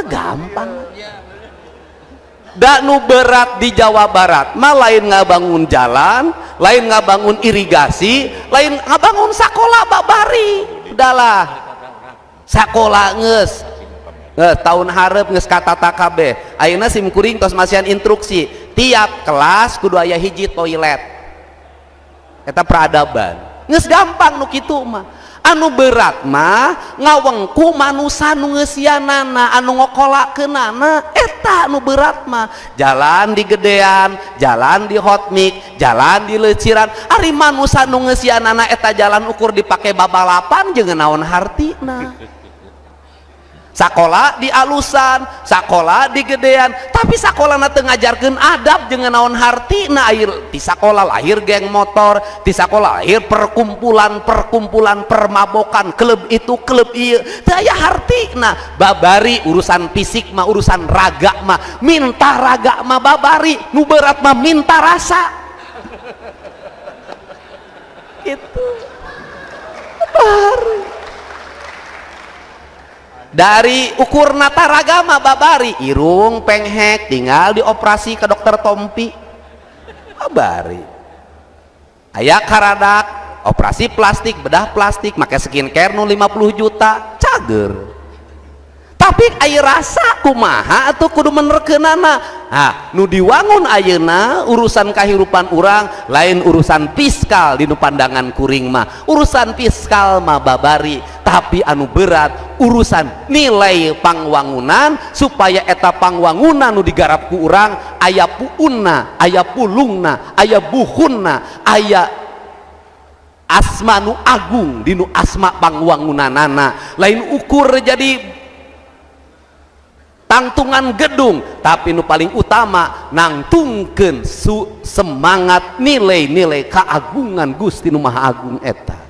Gampang. Da nu berat di Jawa Barat mah lain ngabangun jalan, lain ngabangun irigasi, lain ngabangun sakola babari. Udahlah, sakola geus tahun hareup geus katata kabeh. Ayeuna sim kuring tos masihan instruksi, tiap kelas kudu aya hiji toilet. Eta peradaban. Geus gampang nu kitu mah. Anu berat mah ngawengku manusa nu ngeusianana, anu ngokolakeunana, eta nu berat mah. Jalan di gedean, jalan di hotmix, jalan di leuciran, ari manusa nu ngeusianana eta jalan ukur dipake babalapan jeung naon hartina. Sakola di alusan, sakola di gedean, tapi sakolana teu ngajarkeun adab jeung naon hartina. Air di sakola lahir geng motor, di sakola lahir perkumpulan-perkumpulan permabokan, klub itu klub ieu, teu aya hartina. Babari urusan fisik mah, urusan raga mah, minta raga mah babari, nu berat mah minta rasa. Gitu. Babari. Dari ukur nata mah babari, irung penghek tinggal dioperasi ke dokter Tompi babari, aya karadak operasi plastik, bedah plastik, make skincare nu 50 juta cager. Tapi aya rasa kumaha atuh kudu menerkeunana. Nah, nu diwangun ayeuna urusan kahirupan urang lain urusan fiskal. Dinu pandangan kuring mah urusan fiskal mah babari, tapi anu berat urusan nilai pangwangunan, supaya eta pangwangunan nu digarap ku urang aya puunna, aya pulungna, aya buhunna, aya asma nu agung dinu asma pangwangunanana. Lain ukur jadi tangtungan gedung, tapi nu paling utama nangtungkeun semangat nilai-nilai keagungan Gusti Nu Maha Agung eta.